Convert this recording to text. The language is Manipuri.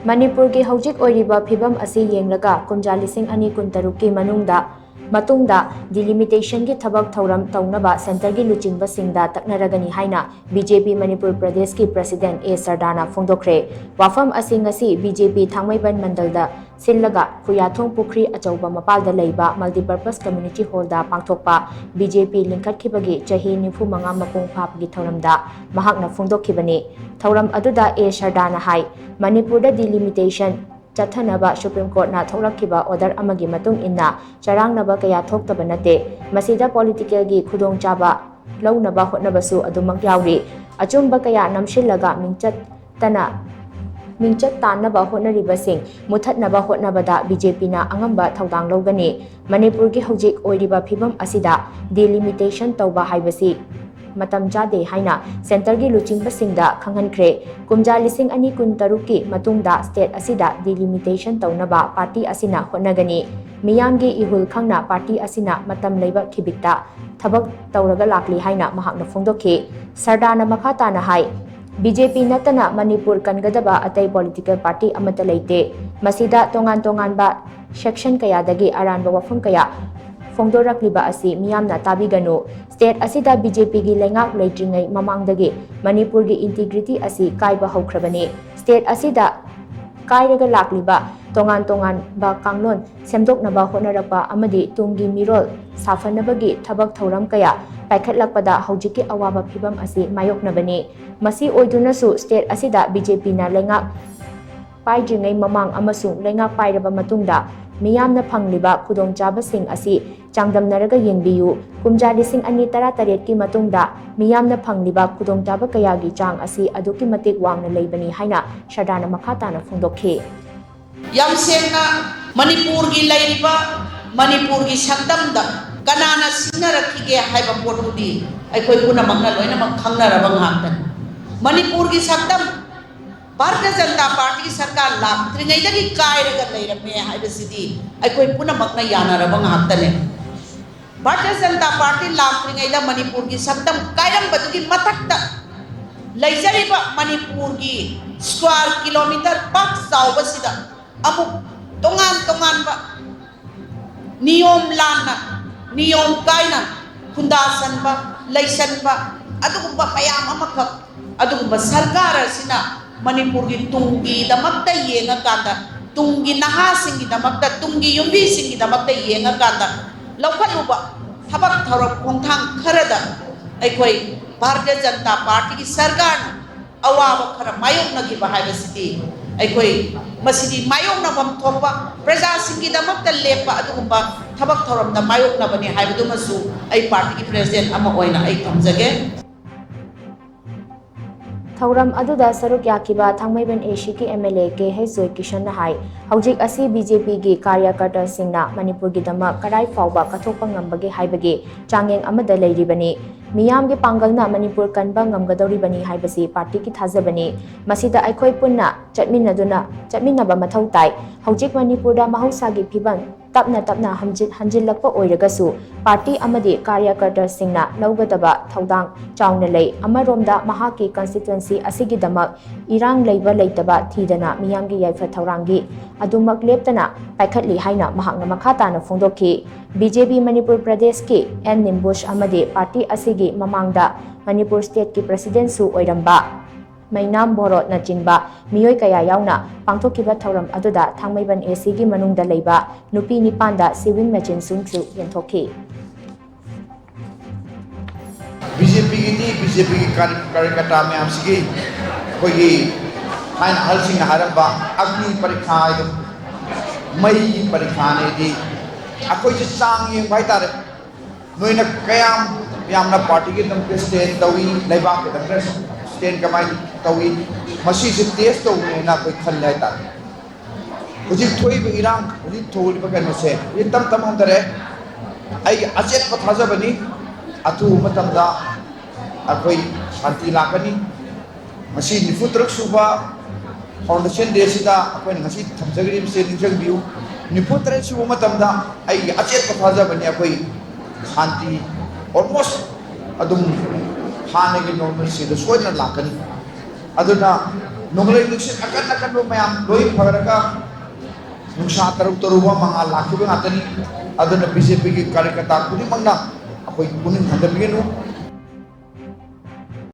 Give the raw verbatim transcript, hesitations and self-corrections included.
ꯃꯅꯤꯄꯨꯔꯒꯤ ꯍꯧꯖꯤꯛ ꯑꯣꯏꯔꯤꯕ ꯐꯤꯕꯝ ꯑꯁꯤ ꯌꯦꯡꯂꯒ ꯀꯨꯝꯖꯥ ꯂꯤꯁꯤꯡ ꯑꯅꯤ ꯀꯨꯟꯇꯔꯨꯛꯀꯤ ꯃꯅꯨꯡꯗ ꯃꯇꯨꯡꯗ ꯗꯤꯂꯤꯃꯤꯇꯦꯁꯟꯒꯤ ꯊꯕꯛ ꯊꯧꯔꯝ ꯇꯧꯅꯕ ꯁꯦꯟꯇꯔꯒꯤ ꯂꯨꯆꯤꯡꯕꯁꯤꯡꯗ ꯇꯛꯅꯔꯒꯅꯤ ꯍꯥꯏꯅ ꯕꯤ ꯖꯦ ꯄꯤ ꯃꯅꯤꯄꯨꯔ ꯄ꯭ꯔꯗꯦꯁꯀꯤ ꯄ꯭ꯔꯁꯤꯗꯦꯟ ꯑꯦ ꯁꯔꯗꯥꯅ ꯐꯣꯡꯗꯣꯛꯈ꯭ꯔꯦ꯫ ꯋꯥꯐꯝ ꯑꯁꯤꯡ ꯑꯁꯤ ꯕꯤ ꯖꯦ ꯄꯤ ꯊꯥꯡꯃꯩꯕꯟ ꯃꯟꯗꯜꯗ ꯁꯤꯜꯂꯒ ꯈꯨꯌꯥꯊꯣꯡ ꯄꯨꯈ꯭ꯔꯤ ꯑꯆꯧꯕ ꯃꯄꯥꯜꯗ ꯂꯩꯕ ꯃꯜꯇꯤꯄꯔꯄꯁ ꯀꯝꯃ꯭ꯌꯨꯅꯤꯇꯤ ꯍꯣꯜꯗ ꯄꯥꯡꯊꯣꯛꯄ ꯕꯤ ꯖꯦ ꯄꯤ ꯂꯤꯡꯈꯠꯈꯤꯕꯒꯤ ꯆꯍꯤ ꯅꯤꯐꯨ ꯃꯉꯥ ꯃꯄꯨꯡ ꯐꯥꯕꯒꯤ ꯊꯧꯔꯝꯗ ꯃꯍꯥꯛꯅ ꯐꯣꯡꯗꯣꯛꯈꯤꯕꯅꯤ꯫ ꯊꯧꯔꯝ ꯑꯗꯨꯗ ꯑꯦ ꯁꯔꯗꯥꯅ ꯍꯥꯏ, ꯃꯅꯤꯄꯨꯔꯗ ꯗꯤꯂꯤꯃꯤꯇꯦꯁꯟ ꯆꯠꯊꯅꯕ ꯁꯨꯄ꯭ꯔꯤꯝ ꯀꯣꯔꯠꯅ ꯊꯣꯛꯂꯛꯈꯤꯕ ꯑꯣꯔꯗꯔ ꯑꯃꯒꯤ ꯃꯇꯨꯡ ꯏꯟꯅ ꯆꯔꯥꯡꯅꯕ ꯀꯌꯥ ꯊꯣꯛꯇꯕ ꯅꯠꯇꯦ꯫ ꯃꯁꯤꯗ ꯄꯣꯂꯤꯇꯤꯀꯦꯜꯒꯤ ꯈꯨꯗꯣꯡꯆꯥꯕ ꯂꯧꯅꯕ ꯍꯣꯠꯅꯕꯁꯨ ꯑꯗꯨꯃꯛ ꯌꯥꯎꯔꯤ꯫ ꯑꯆꯨꯝꯕ ꯀꯌꯥ ꯅꯝꯁꯤꯜꯂꯒ ꯃꯤꯡꯆꯠꯇꯅ ꯃꯤꯡꯆꯠ ꯇꯥꯟꯅꯕ ꯍꯣꯠꯅꯔꯤꯕꯁꯤꯡ ꯃꯨꯊꯠꯅꯕ ꯍꯣꯠꯅꯕꯗ ꯕꯤ ꯖꯦ ꯄꯤꯅ ꯑꯉꯝꯕ ꯊꯧꯗꯥꯡ ꯂꯧꯒꯅꯤ꯫ ꯃꯅꯤꯄꯨꯔꯒꯤ ꯍꯧꯖꯤꯛ ꯑꯣꯏꯔꯤꯕ ꯐꯤꯕꯝ ꯑꯁꯤꯗ ꯗꯤꯂꯤꯃꯤꯇꯦꯁꯟ ꯇꯧꯕ ꯍꯥꯏꯕꯁꯤ ꯃꯇꯝ ꯆꯥꯗꯦ ꯍꯥꯏꯅ ꯁꯦꯟꯇꯔꯒꯤ ꯂꯨꯆꯤꯡꯕꯁꯤꯡꯗ ꯈꯪꯍꯟꯈ꯭ꯔꯦ꯫ ꯀꯨꯝꯖꯥ ꯂꯤꯁꯤꯡ ꯑꯅꯤ ꯀꯨꯟꯇꯔꯨꯛꯀꯤ ꯃꯇꯨꯡꯗ ꯁ꯭ꯇꯦꯠ ꯑꯁꯤꯗ ꯗꯤꯂꯤꯃꯤꯇꯦꯁꯟ ꯇꯧꯅꯕ ꯄꯥꯔꯇꯤ ꯑꯁꯤꯅ ꯍꯣꯠꯅꯒꯅꯤ꯫ ꯃꯤꯌꯥꯝꯒꯤ ꯏꯍꯨꯜ ꯈꯪꯅ ꯄꯥꯔꯇꯤ ꯑꯁꯤꯅ ꯃꯇꯝ ꯂꯩꯕ ꯈꯤꯕꯤꯛꯇ ꯊꯕꯛ ꯇꯧꯔꯒ ꯂꯥꯛꯂꯤ ꯍꯥꯏꯅ ꯃꯍꯥꯛꯅ ꯐꯣꯡꯗꯣꯛꯈꯤ꯫ ꯁꯔꯗꯥꯅ ꯃꯈꯥ ꯇꯥꯅ ꯍꯥꯏ, ꯕꯤ ꯖꯦ ꯄꯤ ꯅꯠꯇꯅ ꯃꯅꯤꯄꯨꯔ ꯀꯟꯒꯗꯕ ꯑꯇꯩ ꯄꯣꯂꯤꯇꯤꯀꯦꯜ ꯄꯥꯔꯇꯤ ꯑꯃꯠꯇ ꯂꯩꯇꯦ꯫ ꯃꯁꯤꯗ ꯇꯣꯉꯥꯟ ꯇꯣꯉꯥꯟꯕ ꯁꯦꯛꯁꯟ ꯀꯌꯥꯗꯒꯤ ꯑꯔꯥꯟꯕ ꯋꯥꯐꯝ ꯀꯌꯥ ꯐꯣꯡꯗꯣꯔꯛꯂꯤꯕ ꯑꯁꯤ ꯃꯤꯌꯥꯝꯅ ꯇꯥꯕꯤꯒꯅꯨ꯫ ꯁ꯭ꯇꯦꯠ ꯑꯁꯤꯗ ꯕꯤ ꯖꯦ ꯄꯤꯒꯤ ꯂꯩꯉꯥꯛ ꯂꯩꯇ꯭ꯔꯤꯉꯩ ꯃꯃꯥꯡꯗꯒꯤ ꯃꯅꯤꯄꯨꯔꯒꯤ ꯏꯟꯇꯤꯒ꯭ꯔꯤꯇꯤ ꯑꯁꯤ ꯀꯥꯏꯕ ꯍꯧꯈ꯭ꯔꯕꯅꯤ꯫ ꯁ꯭ꯇꯦꯠ ꯑꯁꯤꯗ ꯀꯥꯏꯔꯒ ꯂꯥꯛꯂꯤꯕ ꯇꯣꯉꯥꯟ ꯇꯣꯉꯥꯟꯕ ꯀꯥꯡꯂꯣꯟ ꯁꯦꯝꯗꯣꯛꯅꯕ ꯍꯣꯠꯅꯔꯛꯄ ꯑꯃꯗꯤ ꯇꯨꯡꯒꯤ ꯃꯤꯔꯣꯜ ꯁꯥꯐꯅꯕꯒꯤ ꯊꯕꯛ ꯊꯧꯔꯝ ꯀꯌꯥ ꯄꯥꯏꯈꯠꯂꯛꯄꯗ ꯍꯧꯖꯤꯛꯀꯤ ꯑꯋꯥꯕ ꯐꯤꯕꯝ ꯑꯁꯤ ꯃꯥꯌꯣꯛꯅꯕꯅꯤ꯫ ꯃꯁꯤ ꯑꯣꯏꯗꯨꯅꯁꯨ ꯁ꯭ꯇꯦꯠ ꯑꯁꯤꯗ ꯕꯤ ꯖꯦ ꯄꯤꯅ ꯂꯩꯉꯥꯛ ꯄꯥꯏꯗ꯭ꯔꯤꯉꯩ ꯃꯃꯥꯡ ꯑꯃꯁꯨꯡ ꯂꯩꯉꯥꯛ ꯄꯥꯏꯔꯕ ꯃꯇꯨꯡꯗ ꯃꯤꯌꯥꯝꯅ ꯐꯪꯂꯤꯕ ꯈꯨꯗꯣꯡꯆꯥꯕꯁꯤꯡ ꯑꯁꯤ ꯆꯥꯡꯗꯝꯅꯔꯒ ꯌꯦꯡꯕꯤꯌꯨ꯫ ꯀꯨꯝꯖꯥ ꯂꯤꯁꯤꯡ ꯑꯅꯤ ꯇꯔꯥꯇꯔꯦꯠꯀꯤ ꯃꯇꯨꯡꯗ ꯃꯤꯌꯥꯝꯅ ꯐꯪꯂꯤꯕ ꯈꯨꯗꯣꯡꯆꯥꯕ ꯀꯌꯥꯒꯤ ꯆꯥꯡ ꯑꯁꯤ ꯑꯗꯨꯛꯀꯤ ꯃꯇꯤꯛ ꯋꯥꯡꯅ ꯂꯩꯕꯅꯤ ꯍꯥꯏꯅ ꯁꯔꯗꯥꯅ ꯃꯈꯥ ꯇꯥꯅ ꯐꯣꯡꯗꯣꯛꯈꯤ꯫ ꯌꯥꯝ ꯁꯦꯡꯅ ꯃꯅꯤꯄꯨꯔꯒꯤ ꯂꯩꯔꯤꯕ ꯃꯅꯤꯄꯨꯔꯒꯤ ꯁꯛꯇꯝꯗ ꯀꯅꯥꯅ ꯁꯤꯖꯤꯟꯅꯔꯛꯈꯤꯒꯦ ꯍꯥꯏꯕ ꯄꯣꯠꯇꯨꯗꯤ ꯑꯩꯈꯣꯏ ꯄꯨꯝꯅꯃꯛꯅ ꯂꯣꯏꯅꯃꯛ ꯈꯪꯅꯔꯕ ꯉꯥꯛꯇꯅꯤ꯫ ꯃꯅꯤꯄꯨꯔꯒꯤ ꯁꯛꯇꯝ ꯚꯥꯔꯇꯤꯌ ꯖꯅꯇꯥ ꯄꯥꯔꯇꯤꯒꯤ ꯁꯔꯀꯥꯔ ꯂꯥꯛꯇ꯭ꯔꯤꯉꯩꯗꯒꯤ ꯀꯥꯏꯔꯒ ꯂꯩꯔꯝꯃꯦ ꯍꯥꯏꯕꯁꯤꯗꯤ ꯑꯩꯈꯣꯏ ꯄꯨꯝꯅꯃꯛꯅ ꯌꯥꯅꯔꯕ ꯉꯥꯛꯇꯅꯦ꯫ ꯚꯥꯔꯇꯤꯌ ꯖꯅꯇꯥ ꯄꯥꯔꯇꯤ ꯂꯥꯛꯇ꯭ꯔꯤꯉꯩꯗ ꯃꯅꯤꯄꯨꯔꯒꯤ ꯁꯛꯇꯝ ꯀꯥꯏꯔꯝꯕꯗꯨꯒꯤ ꯃꯊꯛꯇ ꯂꯩꯖꯔꯤꯕ ꯃꯅꯤꯄꯨꯔꯒꯤ ꯁ꯭ꯀ꯭ꯋꯥꯔ ꯀꯤꯂꯣꯃꯤꯇꯔ ꯄꯥꯛ ꯆꯥꯎꯕꯁꯤꯗ ꯑꯃꯨꯛ ꯇꯣꯉꯥꯟ ꯇꯣꯉꯥꯟꯕ ꯅꯤꯌꯣꯝ ꯂꯥꯟꯅ, ꯅꯤꯌꯣꯝ ꯀꯥꯏꯅ ꯈꯨꯟꯗꯥꯁꯟꯕ, ꯂꯩꯁꯟꯕ, ꯑꯗꯨꯒꯨꯝꯕ ꯃꯌꯥꯝ ꯑꯃꯈꯛ, ꯑꯗꯨꯒꯨꯝꯕ ꯁꯔꯀꯥꯔ ꯑꯁꯤꯅ ꯃꯅꯤꯄꯨꯔꯒꯤ ꯇꯨꯡꯒꯤꯗꯃꯛꯇ ꯌꯦꯡꯉꯀꯥꯟꯗ, ꯇꯨꯡꯒꯤ ꯅꯍꯥꯁꯤꯡꯒꯤꯗꯃꯛꯇ, ꯇꯨꯡꯒꯤ ꯌꯨꯝꯕꯤꯁꯤꯡꯒꯤꯗꯃꯛꯇ ꯌꯦꯡꯉꯀꯥꯟꯗ ꯂꯧꯈꯠꯂꯨꯕ ꯊꯕꯛ ꯊꯧꯔꯝ ꯈꯣꯡꯊꯥꯡ ꯈꯔꯗ ꯑꯩꯈꯣꯏ ꯚꯥꯔꯇꯤꯌ ꯖꯅꯇꯥ ꯄꯥꯔꯇꯤꯒꯤ ꯁꯔꯀꯥꯔꯅ ꯑꯋꯥꯕ ꯈꯔ ꯃꯥꯌꯣꯛꯅꯈꯤꯕ ꯍꯥꯏꯕꯁꯤꯗꯤ, ꯑꯩꯈꯣꯏ ꯃꯁꯤꯗꯤ ꯃꯥꯌꯣꯛꯅꯐꯝ ꯊꯣꯛꯄ, ꯄ꯭ꯔꯖꯥꯁꯤꯡꯒꯤꯗꯃꯛꯇ ꯂꯦꯞꯄ ꯑꯗꯨꯒꯨꯝꯕ ꯊꯕꯛ ꯊꯧꯔꯝꯗ ꯃꯥꯌꯣꯛꯅꯕꯅꯤ ꯍꯥꯏꯕꯗꯨꯃꯁꯨ ꯑꯩ ꯄꯥꯔꯇꯤꯒꯤ ꯄ꯭ꯔꯦꯁꯤꯗꯦꯟꯠ ꯑꯃ ꯑꯣꯏꯅ ꯑꯩ ꯊꯝꯖꯒꯦ꯫ ꯊꯧꯔꯝ ꯑꯗꯨꯗ ꯁꯔꯨꯛ ꯌꯥꯈꯤꯕ ꯊꯥꯡꯃꯩꯕꯟ ꯑꯦ ꯁꯤꯒꯤ ꯑꯦꯝ ꯑꯦꯜ ꯑꯦ ꯀꯦ ꯍꯩꯁ ꯖꯣꯏꯀꯤꯁꯟꯅ ꯍꯥꯏ, ꯍꯧꯖꯤꯛ ꯑꯁꯤ ꯕꯤ ꯖꯦ ꯄꯤꯒꯤ ꯀꯥꯔꯌꯀꯔꯇꯥꯁꯤꯡꯅ ꯃꯅꯤꯄꯨꯔꯒꯤꯗꯃꯛ ꯀꯗꯥꯏ ꯐꯥꯎꯕ ꯀꯠꯊꯣꯛꯄ ꯉꯝꯕꯒꯦ ꯍꯥꯏꯕꯒꯤ ꯆꯥꯡꯌꯦꯡ ꯑꯃꯗ ꯂꯩꯔꯤꯕꯅꯤ꯫ ꯃꯤꯌꯥꯝꯒꯤ ꯄꯥꯡꯒꯜꯅ ꯃꯅꯤꯄꯨꯔ ꯀꯟꯕ ꯉꯝꯒꯗꯧꯔꯤꯕꯅꯤ ꯍꯥꯏꯕꯁꯤ ꯄꯥꯔꯇꯤꯒꯤ ꯊꯥꯖꯕꯅꯤ꯫ ꯃꯁꯤꯗ ꯑꯩꯈꯣꯏ ꯄꯨꯟꯅ ꯆꯠꯃꯤꯟꯅꯗꯨꯅ, ꯆꯠꯃꯤꯟꯅꯕ ꯃꯊꯧ ꯇꯥꯏ꯫ ꯍꯧꯖꯤꯛ ꯃꯅꯤꯄꯨꯔꯗ ꯃꯍꯧꯁꯥꯒꯤ ꯐꯤꯕꯝ ꯇꯞꯅ ꯇꯞꯅ ꯍꯝꯖꯤꯟ-, ꯍꯟꯖꯤꯜꯂꯛꯄ ꯑꯣꯏꯔꯒꯁꯨ, ꯄꯥꯔꯇꯤ ꯑꯃꯗꯤ ꯀꯥꯔꯌꯀꯔꯇꯥꯁꯤꯡꯅ ꯂꯧꯒꯗꯕ ꯊꯧꯗꯥꯡ ꯆꯥꯎꯅ ꯂꯩ꯫ ꯑꯃꯔꯣꯝꯗ ꯃꯍꯥꯛꯀꯤ ꯀꯟꯁꯇꯤꯇ꯭ꯋꯦꯟꯁꯤ ꯑꯁꯤꯒꯤꯗꯃꯛ ꯏꯔꯥꯡ ꯂꯩꯕ ꯂꯩꯇꯕ ꯊꯤꯗꯅ ꯃꯤꯌꯥꯝꯒꯤ ꯌꯥꯏꯐ ꯊꯧꯔꯥꯡꯒꯤ ꯑꯗꯨꯃꯛ ꯂꯦꯞꯇꯅ ꯄꯥꯏꯈꯠꯂꯤ ꯍꯥꯏꯅ ꯃꯍꯥꯛꯅ ꯃꯈꯥ ꯇꯥꯅ ꯐꯣꯡꯗꯣꯛꯈꯤ꯫ ꯕꯤ ꯖꯦ ꯄꯤ ꯃꯅꯤꯄꯨꯔ ꯄ꯭ꯔꯗꯦꯁꯀꯤ ꯑꯦꯟ ꯅꯤꯝꯕꯨꯁ ꯑꯃꯗꯤ ꯄꯥꯔꯇꯤ ꯑꯁꯤꯒꯤ ꯃꯃꯥꯡꯗ ꯃꯅꯤꯄꯨꯔ ꯁ꯭ꯇꯦꯠꯀꯤ ꯄ꯭ꯔꯦꯁꯤꯗꯦꯟꯠꯁꯨ ꯑꯣꯏꯔꯝꯕ ꯃꯩꯅꯥꯝ ꯕꯣꯔꯣꯠꯅꯆꯤꯡꯕ ꯃꯤꯑꯣꯏ ꯀꯌꯥ ꯌꯥꯎꯅ ꯄꯥꯡꯊꯣꯛꯈꯤꯕ ꯊꯧꯔꯝ ꯑꯗꯨꯗ ꯊꯥꯡꯃꯩꯕꯟ ꯑꯦ ꯁꯤꯒꯤ ꯃꯅꯨꯡꯗ ꯂꯩꯕ ꯅꯨꯄꯤ ꯅꯤꯄꯥꯟꯗ ꯁꯤꯋꯤꯡ ꯃꯦꯆꯤꯟꯁꯤꯡꯁꯨ ꯌꯦꯟꯊꯣꯛꯈꯤ꯫ ꯕꯤ ꯖꯦ ꯄꯤꯒꯤꯗꯤ, ꯕꯤ ꯖꯦ ꯄꯤꯒꯤ ꯀꯥꯔꯤ-, ꯀꯥꯔꯌꯀꯔꯇꯥ ꯃꯌꯥꯝꯁꯤꯒꯤ ꯑꯩꯈꯣꯏꯒꯤ ꯊꯥꯏꯅ ꯑꯍꯜꯁꯤꯡꯅ ꯍꯥꯏꯔꯝꯕ ꯑꯒꯅꯤ ꯄꯔꯤꯈꯥ ꯍꯥꯏꯗꯣ, ꯃꯩꯒꯤ ꯄꯔꯤꯈꯥꯅꯦꯗꯤ ꯑꯩꯈꯣꯏꯁꯦ ꯆꯥꯡ ꯌꯦꯡꯕ ꯍꯥꯏꯇꯥꯔꯦ꯫ ꯅꯣꯏꯅ ꯀꯌꯥꯝ ꯌꯥꯝꯅ ꯄꯥꯔꯇꯤꯒꯤꯗꯃꯛꯇ ꯁ꯭ꯇꯦꯟ ꯇꯧꯏ, ꯂꯩꯕꯥꯛꯀꯤꯗꯃꯛꯇ ꯁ꯭ꯇꯦꯟ ꯀꯃꯥꯏꯅ ꯇꯧꯏ, ꯃꯁꯤꯁꯦ ꯇꯦꯁ ꯇꯧꯕꯅꯦꯅ ꯑꯩꯈꯣꯏ ꯈꯜꯂꯦ ꯍꯥꯏꯇꯥꯔꯦ꯫ ꯍꯧꯖꯤꯛ ꯊꯣꯛꯏꯕ ꯏꯔꯥꯡ, ꯍꯧꯖꯤꯛ ꯊꯣꯛꯂꯤꯕ ꯀꯩꯅꯣꯁꯦ ꯍꯧꯖꯤꯛ ꯇꯞ ꯇꯞꯅ ꯍꯟꯊꯔꯛꯑꯦ꯫ ꯑꯩꯒꯤ ꯑꯆꯦꯠꯄ ꯊꯥꯖꯕꯅꯤ, ꯑꯊꯨꯕ ꯃꯇꯝꯗ ꯑꯩꯈꯣꯏ ꯁꯥꯟꯇꯤ ꯂꯥꯛꯀꯅꯤ꯫ ꯉꯁꯤ ꯅꯤꯐꯨ ꯇꯔꯨꯛ ꯁꯨꯕ ꯐꯥꯎꯟꯗꯦꯁꯟ ꯗꯦꯁꯤꯗ ꯑꯩꯈꯣꯏꯅ ꯉꯁꯤ ꯊꯝꯖꯔꯤꯕꯁꯦ ꯅꯤꯡꯁꯤꯡꯕꯤꯌꯨ꯫ ꯅꯤꯐꯨ ꯇꯔꯦꯠ ꯁꯨꯕ ꯃꯇꯝꯗ ꯑꯩꯒꯤ ꯑꯆꯦꯠꯄ ꯊꯥꯖꯕꯅꯤ ꯑꯩꯈꯣꯏ ꯁꯥꯟꯇꯤ almost ꯑꯗꯨꯝ ꯍꯥꯟꯅꯒꯤ normalcyꯗ ꯁꯣꯏꯗꯅ ꯂꯥꯛꯀꯅꯤ꯫ ꯑꯗꯨꯅ ꯅꯣꯡꯂꯩ ꯅꯨꯡꯁꯤꯠ ꯑꯀꯟ ꯑꯀꯟꯕ ꯃꯌꯥꯝ ꯂꯣꯏ ꯐꯔꯒ ꯅꯨꯡꯁꯥ ꯇꯔꯨ ꯇꯔꯨꯕ ꯃꯉꯥꯜ ꯂꯥꯛꯈꯤꯕ ꯉꯥꯛꯇꯅꯤ꯫ ꯑꯗꯨꯅ BJPꯒꯤ ꯀꯥꯔꯌꯀꯔꯇꯥ ꯈꯨꯗꯤꯡꯃꯛꯅ ꯑꯩꯈꯣꯏ ꯄꯨꯛꯅꯤꯡ ꯍꯟꯊꯕꯤꯒꯅꯨ꯫